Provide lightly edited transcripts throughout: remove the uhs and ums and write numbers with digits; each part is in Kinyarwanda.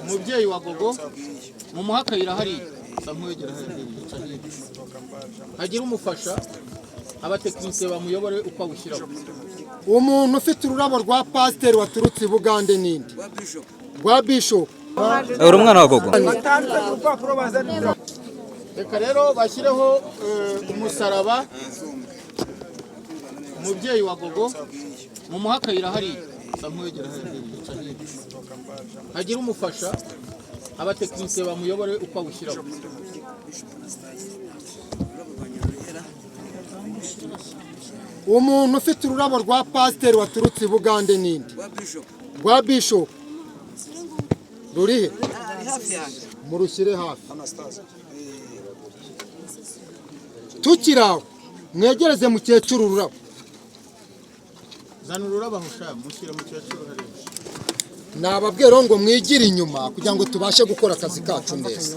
Umubyeyi wa Gogo, mumuhe akayira hariya. Sa nk'uwegera hariya, yica hirya. Hagire umufasha, abatekinisiye bamuyobore uko awushyiraho. Umuntu ufite ururabo rwa pasiteri waturutse i Bugande n'indi rwa bishop. Uri umwana wa Gogo. Reka rero bashyireho umusaraba. Umubyeyi wa Gogo, mumuhe akayira hariya. Sa nk'uwegera hariya, yica hirya. Hagire umufasha, abatekinisiye bamuyobore uko awushyiraho. Umuntu ufite ururabo rwa pasiteri waturutse i Bugande n'indi rwa bishop rurihe? Murushyire hafi. Tukiri aho, mwegereze mukecuru ururabo. Zana ururabo aho sha, mushyire mukecuru hariya. Nababwiye rero ngo mwigire inyuma kugira ngo tubashe gukora akazi kacu neza.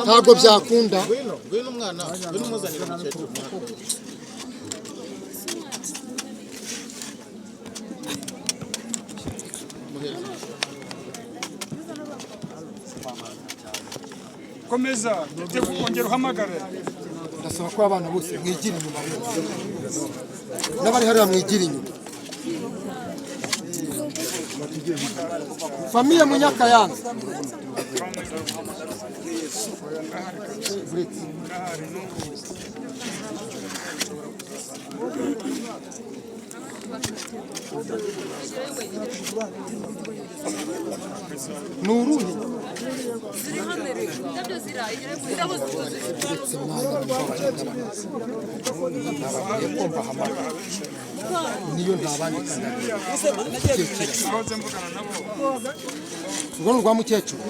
Ntabwo byakunda. Ngwino, ngwino umwana, ngwino umuzanire mukecuru. Muhereze. Komeza ongera uhamagare. Ndasaba ko abana bose mwigira inyuma, bose n'abari hariya mwigira inyuma. Famille Munyakayanza. Ni uruhe? Uretse mwana, nababwiye ko mbahamagara niyo ntabandi. Nahoze mvugana nabo. Urwo ni urwa mukecuru.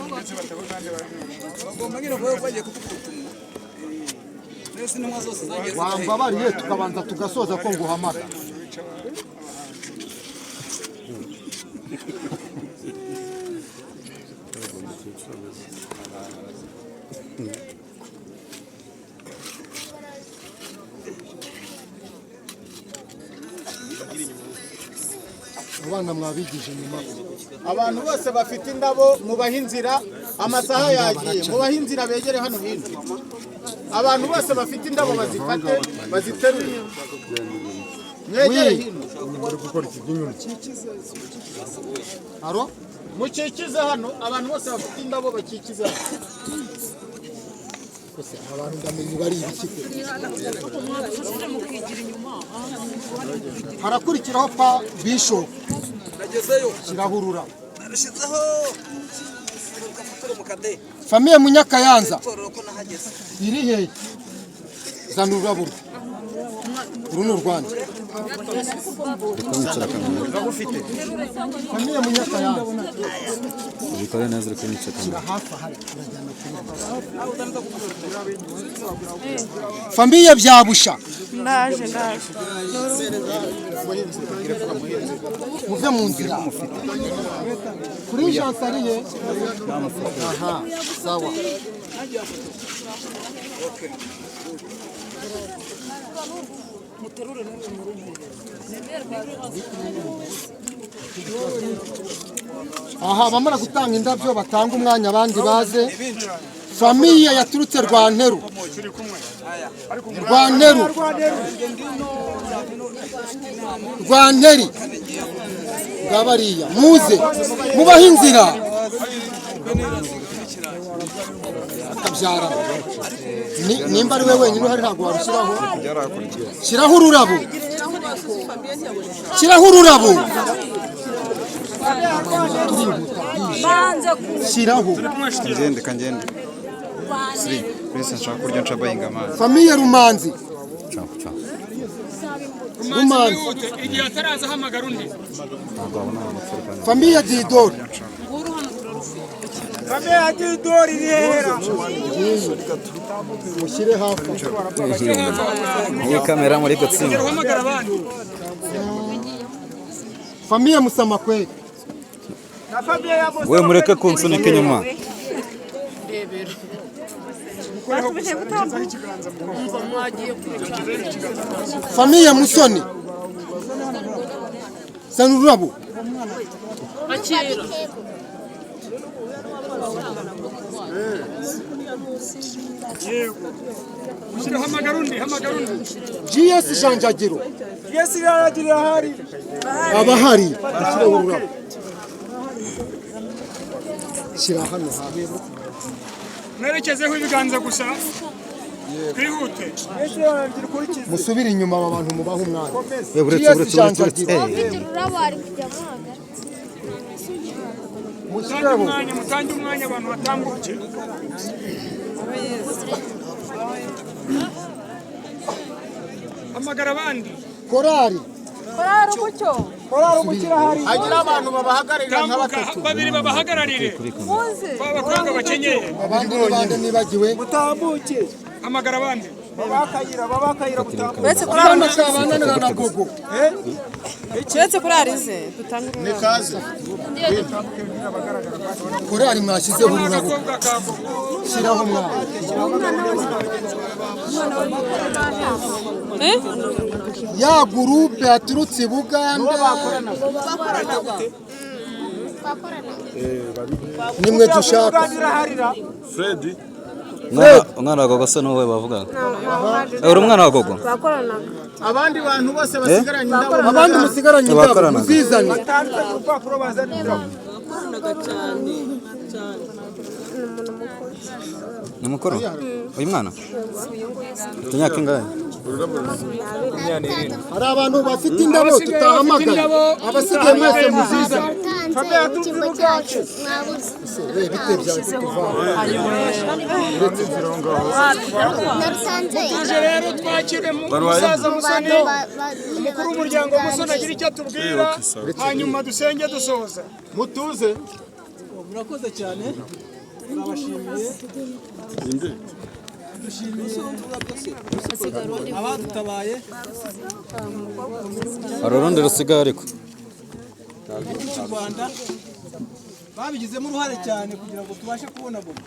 Ndetse batabugande baramwishe. Wambabariye tukabanza tugasoza ko nguhamagara. Abana mwabigije inyuma. Abantu bose bafite indabo mubahe inzira, amasaha yagiye. Mubahe inzira begere hano hino. Abantu bose bafite indabo bazifate, baziterure, mwegere hino. Aro. Mukikize hano, abantu bose bafite indabo bakikize hano. Kose abantu ndamenya bari ibiki. Harakurikiraho pa bishop. Shyiraho ururabo. Famille Munyakayanza iri hehe? Zana ururabo rwe. Uru ni urwanjye. Famille Munyakayanza. Ubikore neza, uri kunyica Shyira kamera. Hafi ahari turajyana kuri Famille Byabusha. Ndaje, ndaje. Muve mu nzira. Kuri jansariye. Aha, sawa. Aha abamara gutanga indabyo batanga umwanya abandi baze. Famille yaturutse Rwanteru. Rwanteru, Rwanteri ngabariya, muze mubahe inzira. Akabyara. Nimba ari we wenyine uhari, ntabwo warushyiraho. Shyiraho ururabo, shyiraho ururabo. Banza ku Shyiraho. Ngende kangende siri wese nshaka kurya ncabayinga amazi. Famille Rumanzi. Ciao, ciao. Rumanzi. Wihute, igihe ataraza ahamagara undi. Ntabwo wabona amafaranga. Famille Didori. Mushyire hafi. Iyi kamera muri gutsinda. Uhamagara abandi. Famille Musamakweli. We mureke kunsunika inyuma. Batubije gutambuka. Famille Musoni, zana ururabo. Akira. Yego, ushyira, hamagara undi, hamagara undi. GS Janjagiro. Yesu iraragirira ahari. Abahari mushyireho ururabo. Shyira hano hafi. Mwerekezeho ibiganza gusa, twihute. Yesu iraragirira ukurikize. Musubire inyuma, aba bantu mubahe umwanya. Eh, uretse GS uretse uretse uretse. Janjagiro. Eh, Ururabo ari kujyamo hagati. Mutange Mushyireho. umwanya, mutange umwanya, abantu batambuke. Hamagara abandi. Korari. Korari umucyo. Korari umukira ahari. Hagira abantu babahagararira nka Tambuka batatu. babiri babahagararire. Muze. Ba bakobwa bakenyeye. Abandi ni bande nibagiwe? Mutambuke. Hamagara abandi. Babakayira, babakayira, mutambuke. Uretse kuri Akana kabananira na gogo. uretse kuri Arize dutanga Ni ururabo. kaze. Korari mwashyizeho Ni ururabo. agakobwa ka gogo. Shyiraho mwana. Eh? Ya gurupe yaturutse i Buganda nimwe dushaka. Umwana wa gogo se n'uwo bavugaga? Eh, uri umwana wa gogo? Bakoranaga. Abandi bantu bose basigaranye indabo. Abandi musigaranye indabo Bakoranaga. muzizane. Batandukanye urupapuro bazana indabo. Ni mukuru uyu mwana? Ufite imyaka ingahe? Hari abantu bafite indabo Abasigaye bafite tutahamagaye. indabo, Abasigaye mwese muzizane. Tanze mu cyimbo cyacu mwabuze. Eh, bite byawe kutuvaho. Narusanze. Tuje rero twakire musaza Musoni, Bantu nyine umukuru w'umuryango Musoni, agira icyo atubwira, hanyuma dusenge dusoza. Mutuze. Murakoze cyane, turabashimiye, dushimiye abadutabaye. Hari urundi rusigaye ariko. Igihugu cy'u Rwanda babigizemo uruhare cyane kugira ngo tubashe kubona gogo.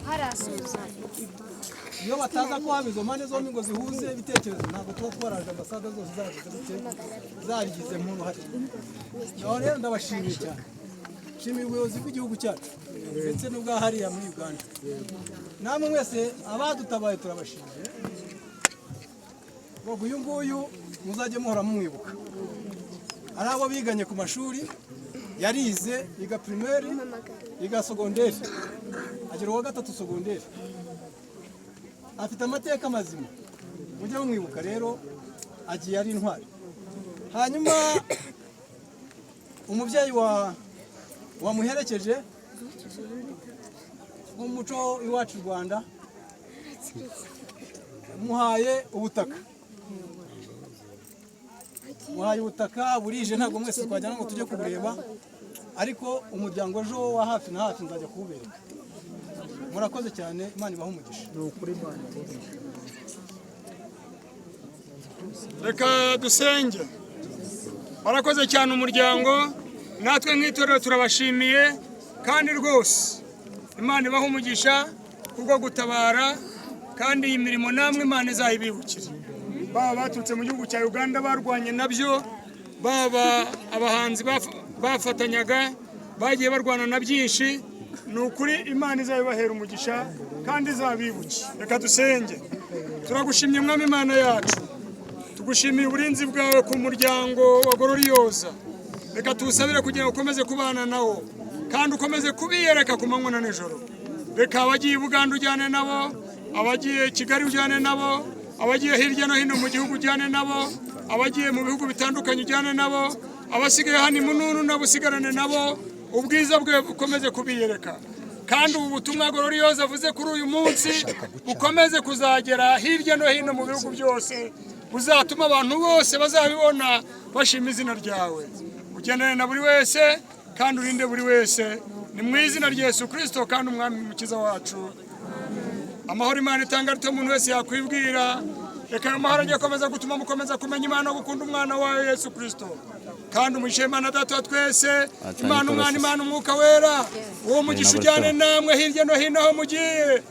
Iyo bataza ko haba izo mpande zombi ngo zihuze ibitekerezo, ntabwo tuba twaraje. Ambasade zose zagize gute, zabigizemo uruhare. Aho rero ndabashimiye cyane, nshimiye ubuyobozi bw'igihugu cyacu ndetse n'ubwa hariya muri Uganda. Namwe mwese abadutabaye turabashimiye. Gogo uyu nguyu muzajye muhora mumwibuka. Ari abo biganye ku mashuri, yarize, yiga primaire, yiga secondaire, agera uwa gatatu secondaire. Afite amateka mazima, mujye mumwibuka. Rero agiye ari intwari. Hanyuma umubyeyi wa wamuherekeje, nk'umuco iwacu i Rwanda, muhaye ubutaka, muhaye ubutaka burije. Ntabwo mwese twajyana ngo tujye kubureba, ariko umuryango ejo wa hafi na hafi nzajya kuwubereka. Murakoze cyane, Imana ibahe umugisha. Reka dusenge. Barakoze cyane umuryango, natwe nk'itorero turabashimiye, kandi rwose Imana ibaha umugisha kubwo gutabara, kandi iyi mirimo namwe Imana izayibibukire. Baba baturutse mu gihugu cya Uganda barwanye nabyo, baba abahanzi bafatanyaga bagiye barwana na byinshi. Ni ukuri Imana izabibahera umugisha kandi izabibuke. Reka dusenge. Turagushimye Mwami Imana yacu, tugushimiye uburinzi bwawe ku muryango wa Gororiyoza. Reka tuwusabire kugira ngo ukomeze kubana nawo kandi ukomeze kubiyereka ku manywa na nijoro. Reka abagiye i Buganda ujyane nabo, abagiye Kigali ujyane nabo, abagiye hirya no hino mu gihugu ujyane nabo, abagiye mu bihugu bitandukanye ujyane nabo, abasigaye hano i Mununu nabo usigarane nabo, ubwiza bwe bukomeze kubiyereka. Kandi ubu butumwa Gororiyoza avuze kuri uyu munsi bukomeze kuzagera hirya no hino mu bihugu byose, buzatuma abantu bose bazabibona bashima izina ryawe. Ugendane na buri wese kandi urinde buri wese. Ni mu izina rya Yesu Kirisito kandi umwami mukiza wacu. Amahoro Imana itanga arito umuntu wese yakwibwira, reka ayo mahoro ajye akomeza gutuma mukomeza kumenya Imana no gukunda umwana wayo Yesu Kirisito. Kandi umugisha Imana Data wa twese, Imana Umwana, Imana Umwuka Wera, uwo mugisha ujyane namwe hirya no hino aho mugiye,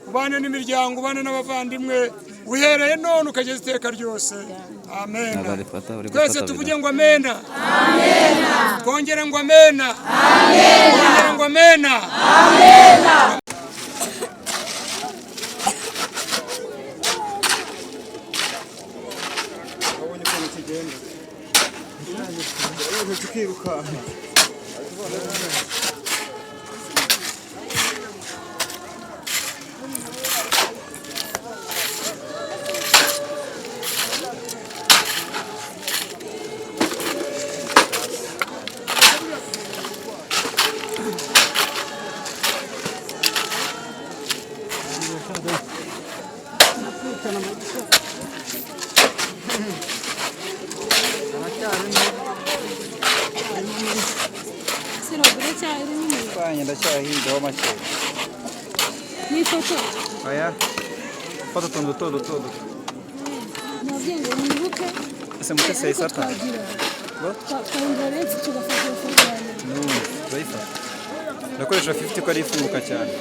ubane n'imiryango, ubane n'abavandimwe. Uhereye none ukageza iteka ryose. Amen. Ntabwo arifata, uri Twese gufata tuvuge video. ngo amena. Twongere ngo amena. Twongere ngo amena. Wabonye ukuntu kigenda tukirukanka. Kanya ndacyahigaho make. Ni ifoto. Aya, fata utuntu duto duto duto. Nabwiye ngo mwibuke. Ese Mutesi yahise Ariko ataha? twagira Ngo? twahindura benshi tugafata iyo foto ya nyuma. N'ubu turayifata. Ndakoresha 50 ko ari ifunguka cyane.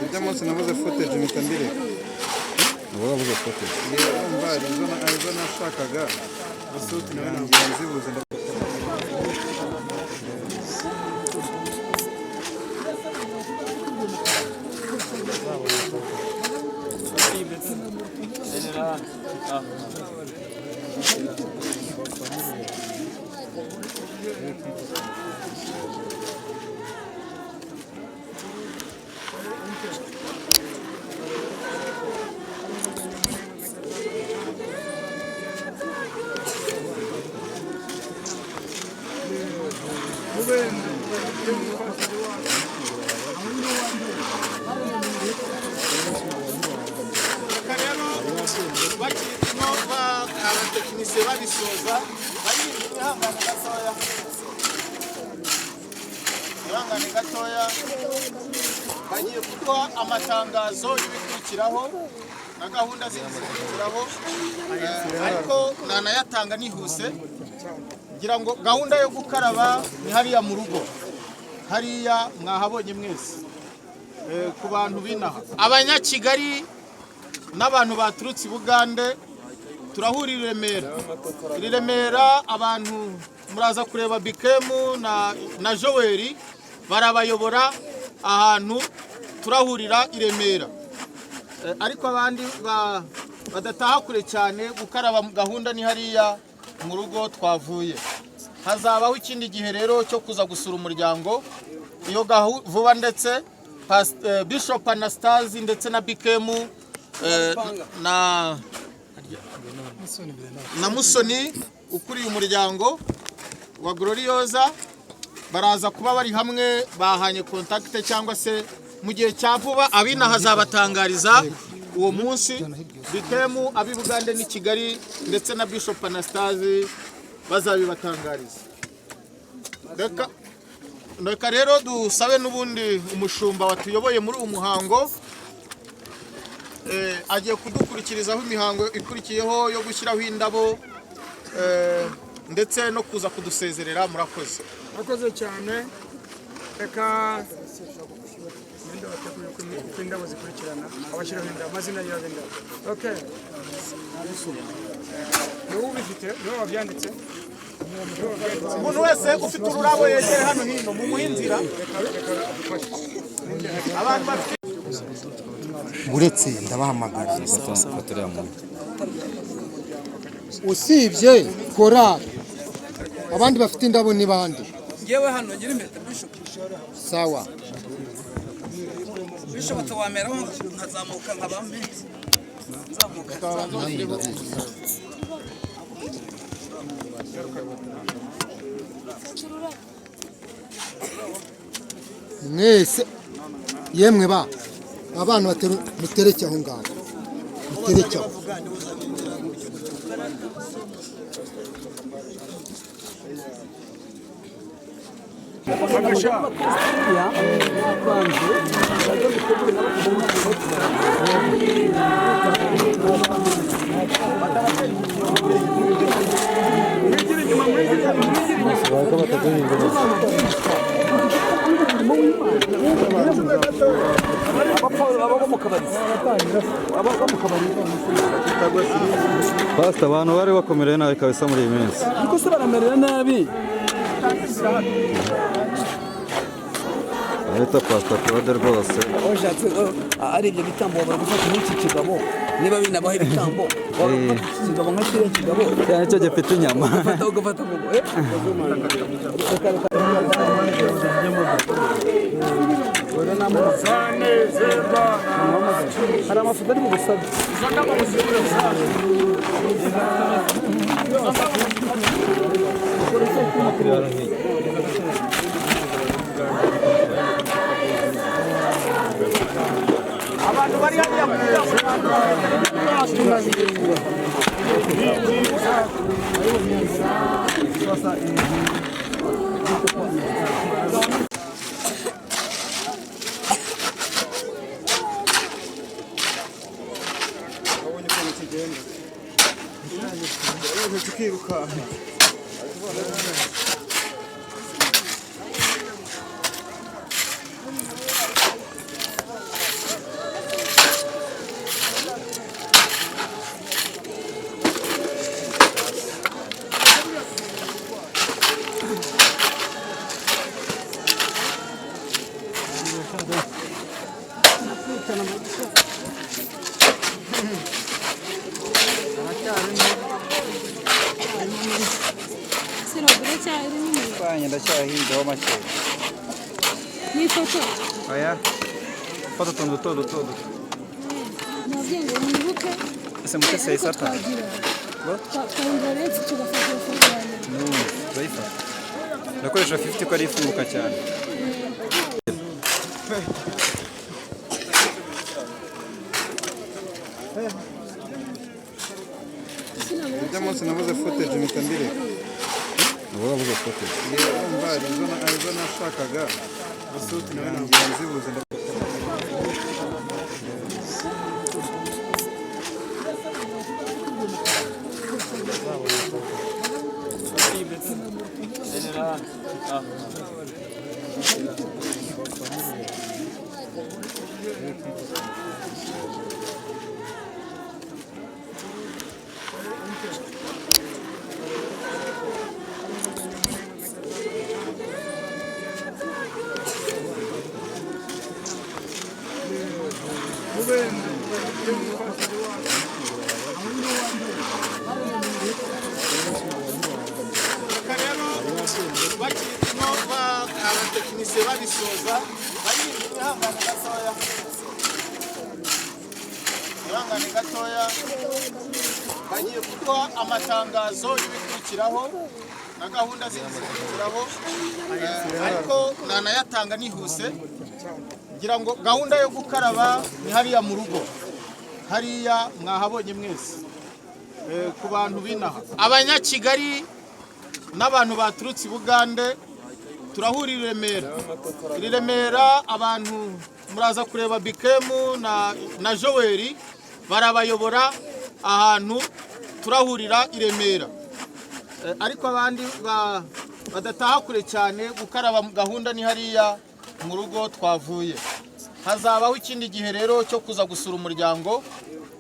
Ujya munsi nabuze footage mpita mbireka. Uba wabuze footage. Urumva hari izo nashakaga birangira nzibuze. Reka rero bakirimo abatekinisiye babisoza baririmbye. Ihangane gatoya, ihangane gatoya, bagiye kuduha amatangazo y'ibikurikiraho na gahunda zindi zikurikiraho. Ariko nanayatanga nihuse ngira ngo gahunda yo gukaraba ni hariya mu rugo, hariya mwahabonye mwese. Ku bantu b'inaha, abanyakigali n'abantu baturutse i Bugande, turahurira i Remera. Iri Remera abantu muraza kureba Bikemu na Joel barabayobora ahantu turahurira i Remera. Ariko abandi badataha kure cyane, gukaraba gahunda ni hariya mu rugo twavuye. Hazabaho ikindi gihe rero cyo kuza gusura umuryango iyo vuba, ndetse Bishop Anastase ndetse na Bikemu na Musoni ukuriye umuryango wa Gloriosa baraza kuba bari hamwe, bahanye contact cyangwa se mu gihe cya vuba abinaha hazabatangariza uwo munsi. Bikemu ab'i Bugande n'i Kigali ndetse na Bishop Anastase bazabibatangariza. Reka rero dusabe n'ubundi umushumba watuyoboye muri uyu muhango, agiye kudukurikirizaho imihango ikurikiyeho yo gushyiraho indabo, ndetse no kuza kudusezerera. Murakoze. Murakoze cyane. Reka ninde wateguye uko indabo zikurikirana, abashyiraho indabo, amazina y'abo indabo? Okay, ni wowe ubifite, ni wowe wabyanditse. Umuntu wese ufite ururabo yegere hano hino mumuhe inzira. Abantu bafite Uretse ndabahamagara. Fata uriya muntu. Usibye korali, abandi bafite indabo ni bande? Ngewe hano ngira impeta, Bishop. Sawa. Bishop, wameraho nkazamuka nkaba nzamuka. Nanjye ndabizi. Mwese yemwe ba abana mutereke aho ngaho, mutereke aho. Pastor, abantu bari bakomerewe nabi kabisa muri iyi minsi. Ariko se baramerera nabi. Bita Pastor Claude rwose. Washatse ari ibyo bitambo wabura gufata nk'iki kigabo, niba binabaho ibitambo wabura gufata iki kigabo nka kiriya kigabo. Cyane cyo gifite inyama. Ugafata ugafata ngo reka reka. Hari amafoto ari bugusabe. Abantu bari hariya mu muryango. Wabonye ukuntu kigenda tukirukanka. Sirobura cyarimo. Kanya ndacyahingaho make. Ni ifoto. Oya, fata utuntu duto duto duto. Nabwiye ngo wibuke. Ese Mutesi yahise Ariko ataha? twagira twahindura benshi tugafata iyo foto ya nyuma. N'ubu turayifata. Ndakoresha 50 ko ari ifunguka cyane. Ujya munsi nabuze footage mpita mbireka. Ubu wabuze footage. Urumva hari izo nashakaga birangira nzibuze. Reka rero bakirimo abatekinisiye babisoza barindwi, ihangane gatoya, ihangane gatoya, bagiye kuduha amatangazo y'ibikurikiraho na gahunda zindi zikurikiraho. Ariko nanayatanga nihuse, ngira ngo gahunda yo gukaraba ni hariya mu rugo, hariya mwahabonye mwese. Ku bantu b'inaha, abanyakigali n'abantu baturutse i Bugande, turahurira i Remera. Iri Remera abantu muraza kureba Bikemu na Joel barabayobora ahantu turahurira i Remera. Ariko abandi badataha kure cyane, gukaraba gahunda ni hariya mu rugo twavuye. Hazabaho ikindi gihe rero cyo kuza gusura umuryango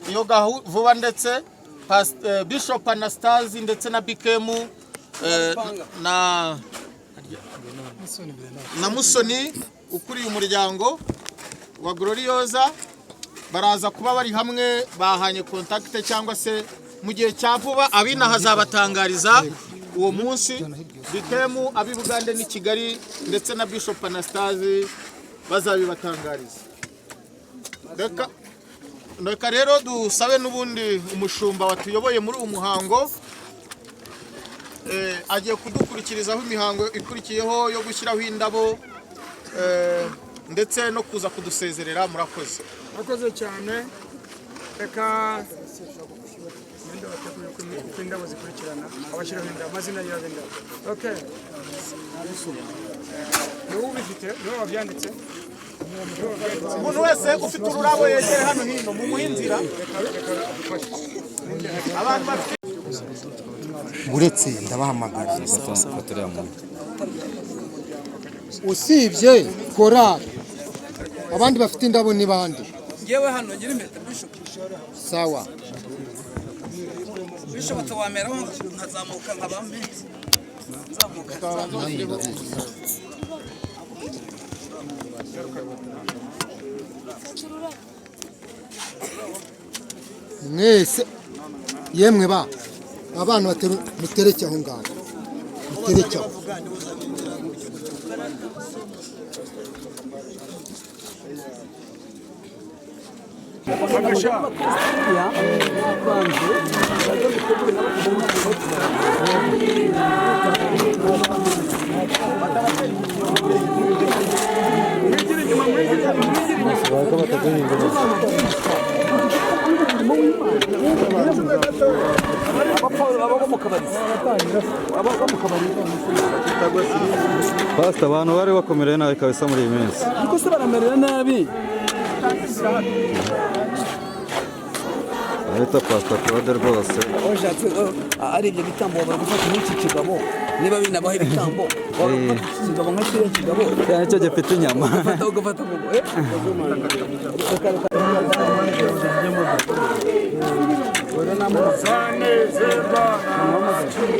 iyo vuba, ndetse Bishop Anastase ndetse na Bikemu na Musoni ukuriye umuryango wa Gloriosa baraza kuba bari hamwe, bahanye kontakite cyangwa se mu gihe cya vuba abinaha azabatangariza uwo munsi. Bikemu ab'i Bugande n'i Kigali ndetse na Bishop Anastase bazabibatangariza. Reka rero dusabe n'ubundi umushumba watuyoboye muri uyu muhango, agiye kudukurikirizaho imihango ikurikiyeho yo gushyiraho indabo, ndetse no kuza kudusezerera. Murakoze. Murakoze cyane. Reka ninde wateguye uko indabo zikurikirana, abashyiraho indabo, amazina y'abo indabo. Okay, ni wowe ubifite, ni wowe wabyanditse. Umuntu wese ufite ururabo yegere hano hino mumuhe inzira. Abantu bafite Uretse ndabahamagara. Fata uriya muntu. Usibye korali, abandi bafite indabo ni bande? Ngewe hano ngira impeta, Bishop. Sawa. Bishobotse wameraho nkazamuka nkabambe nzamuka. Mwese yemwe ba abana mutereke aho ngaho, mutereke aho. Pastor, abantu bari bakomerewe nabi kabisa muri iyi minsi. Ariko se baramerera nabi. Arita Pastor Claude rwose. Washatse ari ibyo bitambo wabura gufata nk'iki kigabo, niba binabaho ibitambo wabura gufata iki kigabo nka kiriya kigabo. Cyane cyo gifite inyama. Ugafata ugafata ngo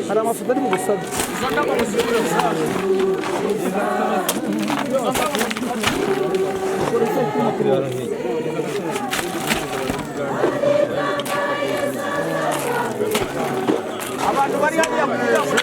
Hari amafoto ari bugusabe. Abantu bari hariya mu muryango.